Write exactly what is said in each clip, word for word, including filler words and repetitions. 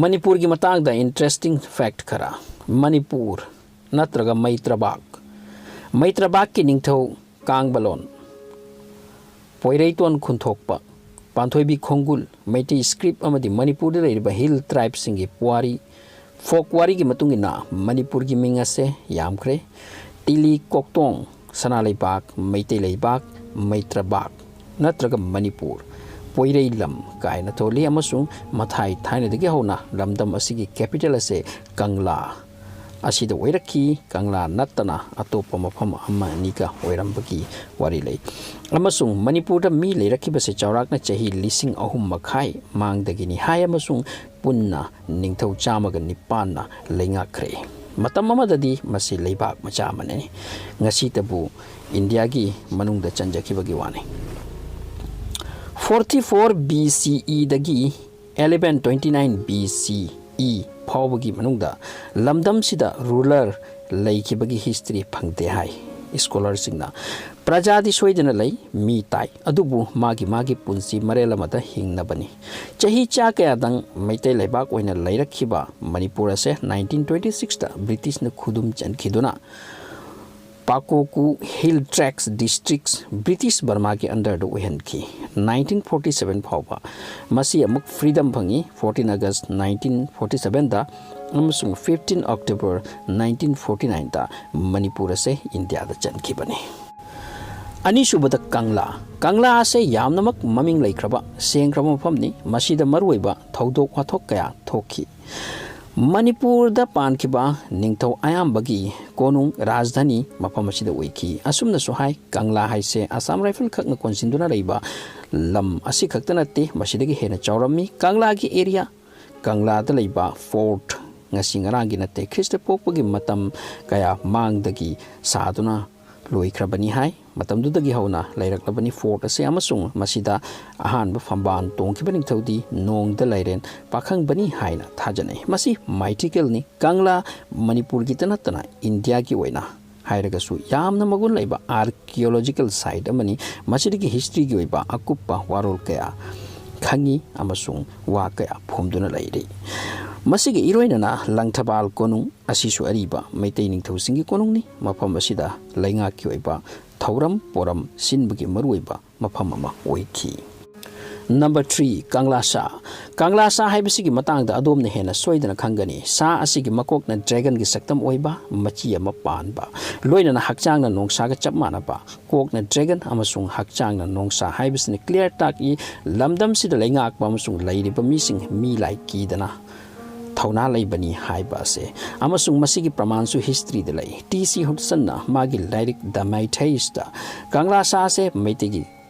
ꯃꯅꯤꯄꯨꯔꯒꯤ ꯃꯇꯥꯡꯗ interesting fact ꯈꯔ꯫ ꯃꯅꯤꯄꯨꯔ ꯅꯠꯇ꯭ꯔꯒ ꯃꯩꯇ꯭ꯔꯕꯥꯛ꯫ ꯃꯩꯇ꯭ꯔꯕꯥꯛꯀꯤ ꯅꯤꯡꯊꯧ ꯀꯥꯡꯕꯂꯣꯟ, ꯄꯣꯏꯔꯩꯇꯣꯟ ꯈꯨꯟꯊꯣꯛꯄ, ꯄꯥꯟꯊꯣꯏꯕꯤ ꯈꯣꯡꯒꯨꯜ, ꯃꯩꯇꯩ script ꯑꯃꯗꯤ ꯃꯅꯤꯄꯨꯔꯗ ꯂꯩꯔꯤꯕ hill tribeꯁꯤꯡꯒꯤ ꯄꯨꯋꯥꯔꯤ, folk ꯋꯥꯔꯤꯒꯤ ꯃꯇꯨꯡ ꯏꯟꯅ ꯃꯅꯤꯄꯨꯔꯒꯤ ꯃꯤꯡ ꯑꯁꯦ ꯌꯥꯝꯈ꯭ꯔꯦ꯫ ꯇꯤꯂꯤ ꯀꯣꯛꯇꯣꯡ, ꯁꯅꯥ ꯂꯩꯕꯥꯛ, ꯃꯩꯇꯩ ꯂꯩꯕꯥꯛ, ꯃꯩꯇ꯭ꯔꯕꯥꯛ ꯅꯠꯇ꯭ꯔꯒ ꯃꯅꯤꯄꯨꯔ, ꯄꯣꯏꯔꯩ ꯂꯝ ꯀꯥꯏꯅ ꯊꯣꯜꯂꯤ ꯑꯃꯁꯨꯡ ꯃꯊꯥꯏ ꯊꯥꯏꯅꯗꯒꯤ ꯍꯧꯅ ꯂꯝꯗꯝ ꯑꯁꯤꯒꯤ capital ꯑꯁꯦ ꯀꯪꯂꯥ ꯑꯁꯤꯗ ꯑꯣꯏꯔꯛꯈꯤ꯫ ꯀꯪꯂꯥ ꯅꯠꯇꯅ ꯑꯇꯣꯞꯄ ꯃꯐꯝ ꯑꯃ ꯑꯅꯤꯒ ꯑꯣꯏꯔꯝꯕꯒꯤ ꯋꯥꯔꯤ ꯂꯩ꯫ ꯑꯃꯁꯨꯡ ꯃꯅꯤꯄꯨꯔꯗ ꯃꯤ ꯂꯩꯔꯛꯈꯤꯕꯁꯦ ꯆꯥꯎꯔꯥꯛꯅ ꯆꯍꯤ ꯂꯤꯁꯤꯡ ꯑꯍꯨꯝ ꯃꯈꯥꯏ ꯃꯥꯡꯗꯒꯤꯅꯤ ꯍꯥꯏ, ꯑꯃꯁꯨꯡ ꯄꯨꯟꯅ ꯅꯤꯡꯊꯧ ꯆꯥꯝꯃꯒ ꯅꯤꯄꯥꯟꯅ ꯂꯩꯉꯥꯛꯈ꯭ꯔꯦ꯫ ꯃꯇꯝ ꯑꯃꯗꯗꯤ ꯃꯁꯤ ꯂꯩꯕꯥꯛ ꯃꯆꯥ ꯑꯃꯅꯤ꯫ ꯉꯁꯤꯇꯕꯨ ꯏꯟꯗꯤꯌꯥꯒꯤ ꯃꯅꯨꯡꯗ ꯆꯟꯖꯈꯤꯕꯒꯤ ꯋꯥꯅꯤ꯫ Forty four B C E ꯗꯒꯤ eleven twenty nine B C E ꯐꯥꯎꯕꯒꯤ ꯃꯅꯨꯡꯗ ꯂꯝꯗꯝꯁꯤꯗ ruler ꯂꯩꯈꯤꯕꯒꯤ history ꯐꯪꯗꯦ ꯍꯥꯏ꯫ Scholarꯁꯤꯡꯅ ꯄ꯭ꯔꯖꯥꯗꯤ ꯁꯣꯏꯗꯅ ꯂꯩ, ꯃꯤ ꯇꯥꯏ, ꯑꯗꯨꯕꯨ ꯃꯥꯒꯤ ꯃꯥꯒꯤ ꯄꯨꯟꯁꯤ ꯃꯔꯦꯜ ꯑꯃꯗ ꯍꯤꯡꯅꯕꯅꯤ꯫ ꯆꯍꯤ ꯆꯥ ꯀꯌꯥꯗꯪ ꯃꯩꯇꯩ ꯂꯩꯕꯥꯛ ꯑꯣꯏꯅ ꯂꯩꯔꯛꯈꯤꯕ ꯃꯅꯤꯄꯨꯔ ꯑꯁꯦ nineteen twenty sixꯇ Britishꯅ ꯈꯨꯗꯨꯝ ꯆꯟꯈꯤꯗꯨꯅ ꯄꯥꯀꯣꯀꯨ Hill Tracts Districts British ꯕꯔꯃꯥꯒꯤ underꯗ ꯑꯣꯏꯍꯟꯈꯤ꯫ Nineteen forty seven ꯐꯥꯎꯕ ꯃꯁꯤ ꯑꯃꯨꯛ freedom ꯐꯪꯉꯤ꯫ Fourteen August nineteen forty sevenꯗ ꯑꯃꯁꯨꯡ fifteen October nineteen forty nineꯗ Manipur ꯑꯁꯦ ꯏꯟꯗꯤꯌꯥꯗ ꯆꯟꯈꯤꯕꯅꯤ꯫ ꯑꯅꯤꯁꯨꯕꯗ ꯀꯪꯂꯥ꯫ ꯀꯪꯂꯥ ꯑꯁꯦ ꯌꯥꯝꯅꯃꯛ ꯃꯃꯤꯡ ꯂꯩꯈ꯭ꯔꯕ, ꯁꯦꯡꯈ꯭ꯔꯕ ꯃꯐꯝꯅꯤ꯫ ꯃꯁꯤꯗ ꯃꯔꯨꯑꯣꯏꯕ ꯊꯧꯗꯣꯛ ꯋꯥꯊꯣꯛ ꯀꯌꯥ ꯊꯣꯛꯈꯤ꯫ ꯃꯅꯤꯄꯨꯔꯗ ꯄꯥꯟꯈꯤꯕ ꯅꯤꯡꯊꯧ ꯑꯌꯥꯝꯕꯒꯤ ꯀꯣꯅꯨꯡ ꯔꯥꯖꯙꯥꯅꯤ ꯃꯐꯝ ꯑꯁꯤꯗ ꯑꯣꯏꯈꯤ꯫ ꯑꯁꯨꯝꯅꯁꯨ ꯍꯥꯏ, ꯀꯪꯂꯥ ꯍꯥꯏꯁꯦ ꯑꯁꯥꯝ ꯔꯥꯏꯐꯜ ꯈꯛꯅ ꯀꯣꯟꯁꯤꯟꯗꯨꯅ ꯂꯩꯕ ꯂꯝ ꯑꯁꯤꯈꯛꯇ ꯅꯠꯇꯦ, ꯃꯁꯤꯗꯒꯤ ꯍꯦꯟꯅ ꯆꯥꯎꯔꯝꯃꯤ꯫ ꯀꯪꯂꯥꯒꯤ area, ꯀꯪꯂꯥꯗ ꯂꯩꯕ fort, ꯉꯁꯤ ꯉꯔꯥꯡꯒꯤ ꯅꯠꯇꯦ, ꯈ꯭ꯔꯤꯁꯇ ꯄꯣꯛꯄꯒꯤ ꯃꯇꯝ ꯀꯌꯥ ꯃꯥꯡꯗꯒꯤ ꯁꯥꯗꯨꯅ ꯂꯣꯏꯈ꯭ꯔꯕꯅꯤ ꯍꯥꯏ꯫ ꯃꯇꯝꯗꯨꯗꯒꯤ ꯍꯧꯅ ꯂꯩꯔꯛꯂꯕꯅꯤ fort ꯑꯁꯤ, ꯑꯃꯁꯨꯡ ꯃꯁꯤꯗ ꯑꯍꯥꯟꯕ ꯐꯝꯕꯥꯜ ꯇꯣꯡꯈꯤꯕ ꯅꯤꯡꯊꯧꯗꯤ ꯅꯣꯡꯗ ꯂꯥꯏꯔꯦꯟ ꯄꯥꯈꯪꯕꯅꯤ ꯍꯥꯏꯅ ꯊꯥꯖꯅꯩ꯫ ꯃꯁꯤ mythicalꯅꯤ꯫ ꯀꯪꯂꯥ ꯃꯅꯤꯄꯨꯔꯒꯤꯇ ꯅꯠꯇꯅ ꯏꯟꯗꯤꯌꯥꯒꯤ ꯑꯣꯏꯅ ꯍꯥꯏꯔꯒꯁꯨ ꯌꯥꯝꯅ ꯃꯒꯨꯟ ꯂꯩꯕ archaeological site ꯑꯃꯅꯤ꯫ ꯃꯁꯤꯗꯒꯤ historyꯒꯤ ꯑꯣꯏꯕ ꯑꯀꯨꯞꯄ ꯋꯥꯔꯣꯜ ꯀꯌꯥ ꯈꯪꯉꯤ ꯑꯃꯁꯨꯡ ꯋꯥ ꯀꯌꯥ ꯐꯣꯡꯗꯨꯅ ꯂꯩꯔꯤ꯫ ꯃꯁꯤꯒ ꯏꯔꯣꯏꯅꯅ ꯂꯪꯊꯕꯥꯜ ꯀꯣꯅꯨꯡ ꯑꯁꯤꯁꯨ ꯑꯔꯤꯕ ꯃꯩꯇꯩ ꯅꯤꯡꯊꯧꯁꯤꯡꯒꯤ ꯀꯣꯅꯨꯡꯅꯤ꯫ ꯃꯐꯝ ꯑꯁꯤꯗ ꯂꯩꯉꯥꯛꯀꯤ ꯑꯣꯏꯕ ꯊꯧꯔꯝ ꯄꯣꯔꯝ ꯁꯤꯟꯕꯒꯤ ꯃꯔꯨꯑꯣꯏꯕ ꯃꯐꯝ ꯑꯃ ꯑꯣꯏꯈꯤ꯫ ꯅꯝꯕꯔ ꯊ꯭ꯔꯤ, ꯀꯪꯂꯥ ꯁꯥ꯫ ꯀꯪꯂꯥ ꯁꯥ ꯍꯥꯏꯕꯁꯤꯒꯤ ꯃꯇꯥꯡꯗ ꯑꯗꯣꯝꯅ ꯍꯦꯟꯅ ꯁꯣꯏꯗꯅ ꯈꯪꯒꯅꯤ꯫ ꯁꯥ ꯑꯁꯤꯒꯤ ꯃꯀꯣꯛꯅ ꯗ꯭ꯔꯦꯒꯟꯒꯤ ꯁꯛꯇꯝ ꯑꯣꯏꯕ, ꯃꯆꯤ ꯑꯃ ꯄꯥꯟꯕ, ꯂꯣꯏꯅꯅ ꯍꯛꯆꯥꯡꯅ ꯅꯣꯡꯁꯥꯒ ꯆꯞ ꯃꯥꯟꯅꯕ, ꯀꯣꯛꯅ ꯗ꯭ꯔꯦꯒꯟ ꯑꯃꯁꯨꯡ ꯍꯛꯆꯥꯡꯅ ꯅꯣꯡꯁꯥ ꯍꯥꯏꯕꯁꯤꯅ clear ꯇꯥꯛꯏ꯫ ꯂꯝꯗꯝꯁꯤꯗ ꯂꯩꯉꯥꯛꯄ ꯑꯃꯁꯨꯡ ꯂꯩꯔꯤꯕ ꯃꯤꯁꯤꯡ ꯃꯤ ꯂꯥꯏ ꯀꯤꯗꯅ ꯊꯧꯅꯥ ꯂꯩꯕꯅꯤ ꯍꯥꯏꯕ ꯑꯁꯦ꯫ ꯑꯃꯁꯨꯡ ꯃꯁꯤꯒꯤ ꯄ꯭ꯔꯃꯥꯟꯁꯨ historyꯗ ꯂꯩ꯫ ꯇꯤ ꯁꯤ ꯍꯨꯗꯁꯟꯅ ꯃꯥꯒꯤ ꯂꯥꯏꯔꯤꯛ The Meiteisꯇ ꯀꯪꯂꯥ ꯁꯥ ꯑꯁꯦ ꯃꯩꯇꯩꯒꯤ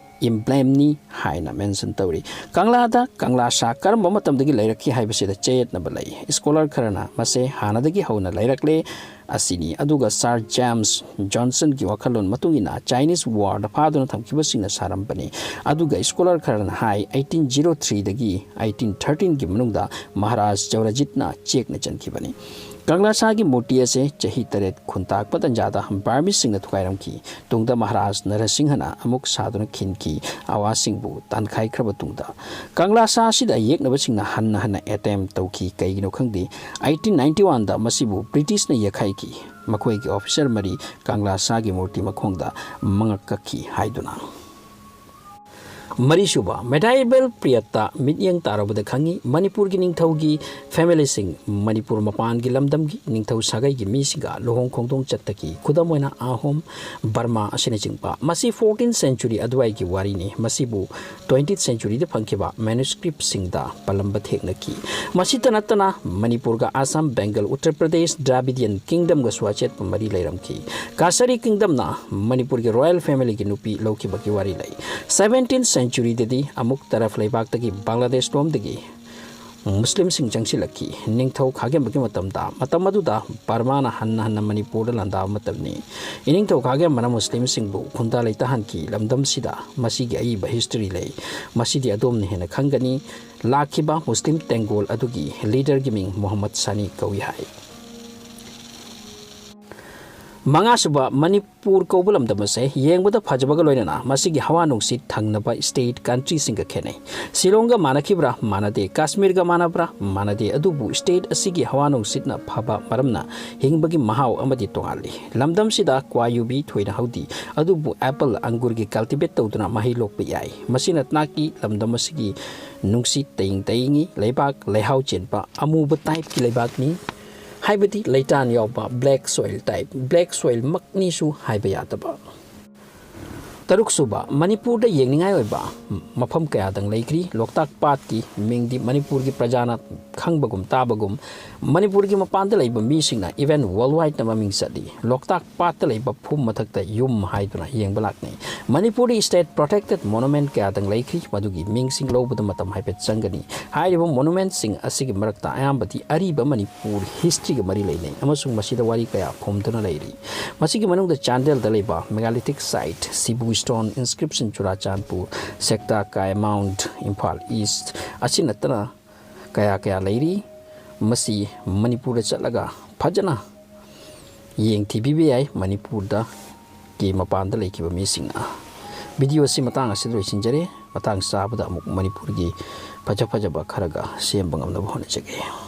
emblemꯅꯤ ꯍꯥꯏꯅ mention ꯇꯧꯔꯤ꯫ ꯀꯪꯂꯥꯗ ꯀꯪꯂꯥ ꯁꯥ ꯀꯔꯝꯕ ꯃꯇꯝꯗꯒꯤ ꯂꯩꯔꯛꯈꯤ ꯍꯥꯏꯕꯁꯤꯗ ꯆꯌꯦꯠꯅꯕ ꯂꯩ꯫ Scholar ꯈꯔꯅ ꯃꯁꯦ ꯍꯥꯟꯅꯗꯒꯤ ꯍꯧꯅ ꯂꯩꯔꯛꯂꯦ ꯑꯁꯤꯅꯤ꯫ ꯑꯗꯨꯒ Sir James Johnsonꯒꯤ ꯋꯥꯈꯜꯂꯣꯟ ꯃꯇꯨꯡ ꯏꯟꯅ Chinese warꯗ ꯐꯥꯗꯨꯅ ꯊꯝꯈꯤꯕꯁꯤꯡꯅ ꯁꯥꯔꯝꯕꯅꯤ꯫ ꯑꯗꯨꯒ scholar ꯈꯔꯅ ꯍꯥꯏ, eighteen zero threeꯗꯒꯤ eighteen thirteenꯒꯤ ꯃꯅꯨꯡꯗ ꯃꯍꯥꯔꯥꯖ ꯆꯧꯔꯖꯤꯠꯅ ꯆꯦꯛꯅ ꯆꯟꯈꯤꯕꯅꯤ꯫ ꯀꯪꯂꯥ ꯁꯥꯒꯤ ꯃꯨꯔꯇꯤ ꯑꯁꯦ ꯆꯍꯤ ꯇꯔꯦꯠ ꯈꯨꯟꯇꯥꯛꯄ ꯇꯟꯖꯥꯗ Burmeseꯁꯤꯡꯅ ꯊꯨꯒꯥꯏꯔꯝꯈꯤ꯫ ꯇꯨꯡꯗ ꯃꯍꯥꯔꯥꯖ ꯅꯔꯁꯤꯡꯍꯅ ꯑꯃꯨꯛ ꯁꯥꯗꯨꯅ ꯈꯤꯟꯈꯤ꯫ ꯑꯋꯥꯁꯤꯡꯕꯨ ꯇꯥꯟꯈꯥꯏꯈ꯭ꯔꯕ ꯇꯨꯡꯗ ꯀꯪꯂꯥ ꯁꯥ ꯑꯁꯤꯗ ꯌꯦꯛꯅꯕꯁꯤꯡꯅ ꯍꯟꯅ ꯍꯟꯅ attempt ꯇꯧꯈꯤ꯫ ꯀꯩꯒꯤꯅꯣ ꯈꯪꯗꯦ, eighteen ninety oneꯗ ꯃꯁꯤꯕꯨ Britishꯅ ꯌꯦꯛꯈꯥꯏꯈꯤ꯫ ꯃꯈꯣꯏꯒꯤ officer ꯃꯔꯤ ꯀꯪꯂꯥ ꯁꯥꯒꯤ ꯃꯨꯔꯇꯤ ꯃꯈꯣꯡꯗ ꯃꯉꯛ ꯀꯛꯈꯤ ꯍꯥꯏꯗꯨꯅ꯫ ꯃꯔꯤꯁꯨꯕ, medieval periodꯇ ꯃꯤꯠꯌꯦꯡ ꯇꯥꯔꯕꯗ ꯈꯪꯉꯤ, ꯃꯅꯤꯄꯨꯔꯒꯤ ꯅꯤꯡꯊꯧꯒꯤ familyꯁꯤꯡ ꯃꯅꯤꯄꯨꯔ ꯃꯄꯥꯟꯒꯤ ꯂꯝꯗꯝꯒꯤ ꯅꯤꯡꯊꯧ ꯁꯥꯒꯩꯒꯤ ꯃꯤꯁꯤꯡꯒ ꯂꯨꯍꯣꯡ ꯈꯣꯡꯗꯣꯡ ꯆꯠꯇꯈꯤ꯫ ꯈꯨꯗꯝ ꯑꯣꯏꯅ ꯑꯍꯣꯝ, ꯕꯔꯃꯥ ꯑꯁꯤꯅꯆꯤꯡꯕ꯫ ꯃꯁꯤ fourteenth century ꯑꯗꯨꯋꯥꯏꯒꯤ ꯋꯥꯔꯤꯅꯤ꯫ ꯃꯁꯤꯕꯨ twentieth centuryꯗ ꯐꯪꯈꯤꯕ manuscriptꯁꯤꯡꯗ ꯄꯜꯂꯝꯕ ꯊꯦꯡꯅꯈꯤ꯫ ꯃꯁꯤꯇ ꯅꯠꯇꯅ ꯃꯅꯤꯄꯨꯔꯒ ꯑꯁꯥꯝ, ꯕꯦꯡꯒꯜ, ꯎꯠꯇꯔ ꯄ꯭ꯔꯗꯦꯁ, Dravidian kingdomꯒꯁꯨ ꯑꯆꯦꯠꯄ ꯃꯔꯤ ꯂꯩꯔꯝꯈꯤ꯫ ꯀꯥꯁꯥꯔꯤ kingdomꯅ ꯃꯅꯤꯄꯨꯔꯒꯤ royal familyꯒꯤ ꯅꯨꯄꯤ ꯂꯧꯈꯤꯕꯒꯤ ꯋꯥꯔꯤ ꯂꯩ꯫ Seventeenth centuryꯗꯗꯤ ꯑꯃꯨꯛ ꯇꯔꯐ ꯂꯩꯕꯥꯛꯇꯒꯤ ꯕꯪꯒ꯭ꯂꯥꯗꯦꯁ ꯂꯣꯝꯗꯒꯤ ꯃꯨꯁꯂꯤꯝꯁꯤꯡ ꯆꯪꯁꯤꯜꯂꯛꯈꯤ꯫ ꯅꯤꯡꯊꯧ ꯈꯥꯒꯦꯝꯕꯒꯤ ꯃꯇꯝꯗ, ꯃꯇꯝ ꯑꯗꯨꯗ ꯕꯔꯃꯥꯅ ꯍꯟꯅ ꯍꯟꯅ ꯃꯅꯤꯄꯨꯔꯗ ꯂꯥꯟꯗꯥꯕ ꯃꯇꯝꯅꯤ꯫ ꯏꯅꯤꯡꯊꯧ ꯈꯥꯒꯦꯝꯕꯅ ꯃꯨꯁꯂꯤꯝꯁꯤꯡꯕꯨ ꯈꯨꯟꯗꯥ ꯂꯩꯇꯥꯍꯟꯈꯤ꯫ ꯂꯝꯗꯝꯁꯤꯗ ꯃꯁꯤꯒꯤ ꯑꯏꯕ history ꯂꯩ꯫ ꯃꯁꯤꯗꯤ ꯑꯗꯣꯝꯅ ꯍꯦꯟꯅ ꯈꯪꯒꯅꯤ꯫ ꯂꯥꯛꯈꯤꯕ ꯃꯨꯁꯂꯤꯝ ꯇꯦꯡꯒꯣꯜ ꯑꯗꯨꯒꯤ leaderꯒꯤ ꯃꯤꯡ ꯃꯨꯍꯝꯃꯗ ꯁꯥꯅꯤ ꯀꯧꯏ ꯍꯥꯏ꯫ ꯃꯉꯥꯁꯨꯕ, ꯃꯅꯤꯄꯨꯔ ꯀꯧꯕ ꯂꯝꯗꯝ ꯑꯁꯦ ꯌꯦꯡꯕꯗ ꯐꯖꯕꯒ ꯂꯣꯏꯅꯅ ꯃꯁꯤꯒꯤ ꯍꯋꯥ ꯅꯨꯡꯁꯤꯠ ꯊꯪꯅꯕ state countryꯁꯤꯡꯒ ꯈꯦꯠꯅꯩ꯫ ꯁꯤꯂꯣꯡꯒ ꯃꯥꯟꯅꯈꯤꯕ꯭ꯔꯥ? ꯃꯥꯟꯅꯗꯦ꯫ ꯀꯥꯁꯃꯤꯔꯒ ꯃꯥꯟꯅꯕ꯭ꯔꯥ? ꯃꯥꯟꯅꯗꯦ꯫ ꯑꯗꯨꯕꯨ state ꯑꯁꯤꯒꯤ ꯍꯋꯥ ꯅꯨꯡꯁꯤꯠꯅ ꯐꯕ ꯃꯔꯝꯅ ꯍꯤꯡꯕꯒꯤ ꯃꯍꯥꯎ ꯑꯃꯗꯤ ꯇꯣꯉꯥꯜꯂꯤ꯫ ꯂꯝꯗꯝꯁꯤꯗ ꯀ꯭ꯋꯥ ꯌꯨꯕꯤ ꯊꯣꯏꯅ ꯍꯧꯗꯦ, ꯑꯗꯨꯕꯨ apple, ꯑꯪꯒꯨꯔꯒꯤ cultivate ꯇꯧꯗꯨꯅ ꯃꯍꯩ ꯂꯣꯛꯄ ꯌꯥꯏ꯫ ꯃꯁꯤꯅ ꯇꯥꯛꯏ ꯂꯝꯗꯝ ꯑꯁꯤꯒꯤ ꯅꯨꯡꯁꯤꯠ ꯇꯌꯤꯡ ꯇꯌꯤꯡꯉꯤ, ꯂꯩꯕꯥꯛ ꯂꯩꯍꯥꯎ ꯆꯦꯟꯕ ꯑꯃꯨꯕ typeꯀꯤ ꯂꯩꯕꯥꯛꯅꯤ꯫ ꯍꯥꯏꯕꯗꯤ ꯂꯩꯇꯥꯟ ꯌꯥꯎꯕ black soil type꯫ Black soilꯃꯛꯅꯤꯁꯨ ꯍꯥꯏꯕ ꯌꯥꯗꯕ꯫ ꯇꯔꯨꯛꯁꯨꯕ, ꯃꯅꯤꯄꯨꯔꯗ ꯌꯦꯡꯅꯤꯡꯉꯥꯏ ꯑꯣꯏꯕ ꯃꯐꯝ ꯀꯌꯥꯗꯪ ꯂꯩꯈ꯭ꯔꯤ꯫ ꯂꯣꯛꯇꯥꯛ ꯄꯥꯠꯀꯤ ꯃꯤꯡꯗꯤ ꯃꯅꯤꯄꯨꯔꯒꯤ ꯄ꯭ꯔꯖꯥꯅ ꯈꯪꯕꯒꯨꯝ ꯇꯥꯕꯒꯨꯝ, ꯃꯅꯤꯄꯨꯔꯒꯤ ꯃꯄꯥꯟꯗ ꯂꯩꯕ ꯃꯤꯁꯤꯡꯅ even worldwideꯅ ꯃꯃꯤꯡ ꯆꯠꯂꯤ꯫ ꯂꯣꯛꯇꯥꯛ ꯄꯥꯠꯇ ꯂꯩꯕ ꯐꯨꯝ ꯃꯊꯛꯇ ꯌꯨꯝ ꯍꯥꯏꯗꯨꯅ ꯌꯦꯡꯕ ꯂꯥꯛꯅꯩ꯫ ꯃꯅꯤꯄꯨꯔꯗ state protected monument ꯀꯌꯥꯗꯪ ꯂꯩꯈ꯭ꯔꯤ, ꯃꯗꯨꯒꯤ ꯃꯤꯡꯁꯤꯡ ꯂꯧꯕꯗ ꯃꯇꯝ ꯍꯥꯏꯐꯦꯠ ꯆꯪꯒꯅꯤ꯫ ꯍꯥꯏꯔꯤꯕ monumentꯁꯤꯡ ꯑꯁꯤꯒꯤ ꯃꯔꯛꯇ ꯑꯌꯥꯝꯕꯗꯤ ꯑꯔꯤꯕ ꯃꯅꯤꯄꯨꯔ historyꯒ ꯃꯔꯤ ꯂꯩꯅꯩ ꯑꯃꯁꯨꯡ ꯃꯁꯤꯗ ꯋꯥꯔꯤ ꯀꯌꯥ ꯐꯣꯝꯗꯨꯅ ꯂꯩꯔꯤ꯫ ꯃꯁꯤꯒꯤ ꯃꯅꯨꯡꯗ ꯆꯥꯟꯗꯦꯜꯗ ꯂꯩꯕ megalithic site ꯁꯤꯕꯨ stone inscription ꯆꯨꯔꯥꯆꯥꯟꯄꯨꯔ, ꯁꯦꯛꯇꯥ ꯀꯥꯏ mount, ꯏꯝꯐꯥꯜ East ꯑꯁꯤ ꯅꯠꯇꯅ ꯀꯌꯥ ꯀꯌꯥ ꯂꯩꯔꯤ꯫ ꯃꯁꯤ ꯃꯅꯤꯄꯨꯔꯗ ꯆꯠꯂꯒ ꯐꯖꯅ ꯌꯦꯡꯊꯤꯕꯤꯕ ꯌꯥꯏ ꯃꯅꯤꯄꯨꯔꯗ ꯀꯤ ꯃꯄꯥꯟꯗ ꯂꯩꯈꯤꯕ ꯃꯤꯁꯤꯡꯅ꯫ Video ꯑꯁꯤ ꯃꯇꯥꯡ ꯑꯁꯤꯗ ꯂꯣꯏꯁꯤꯟꯖꯔꯦ꯫ ꯃꯇꯥꯡ ꯆꯥꯕꯗ ꯑꯃꯨꯛ ꯃꯅꯤꯄꯨꯔꯒꯤ ꯐꯖ ꯐꯖꯕ ꯈꯔꯒ ꯁꯦꯝꯕ ꯉꯝꯅꯕ ꯍꯣꯠꯅꯖꯒꯦ꯫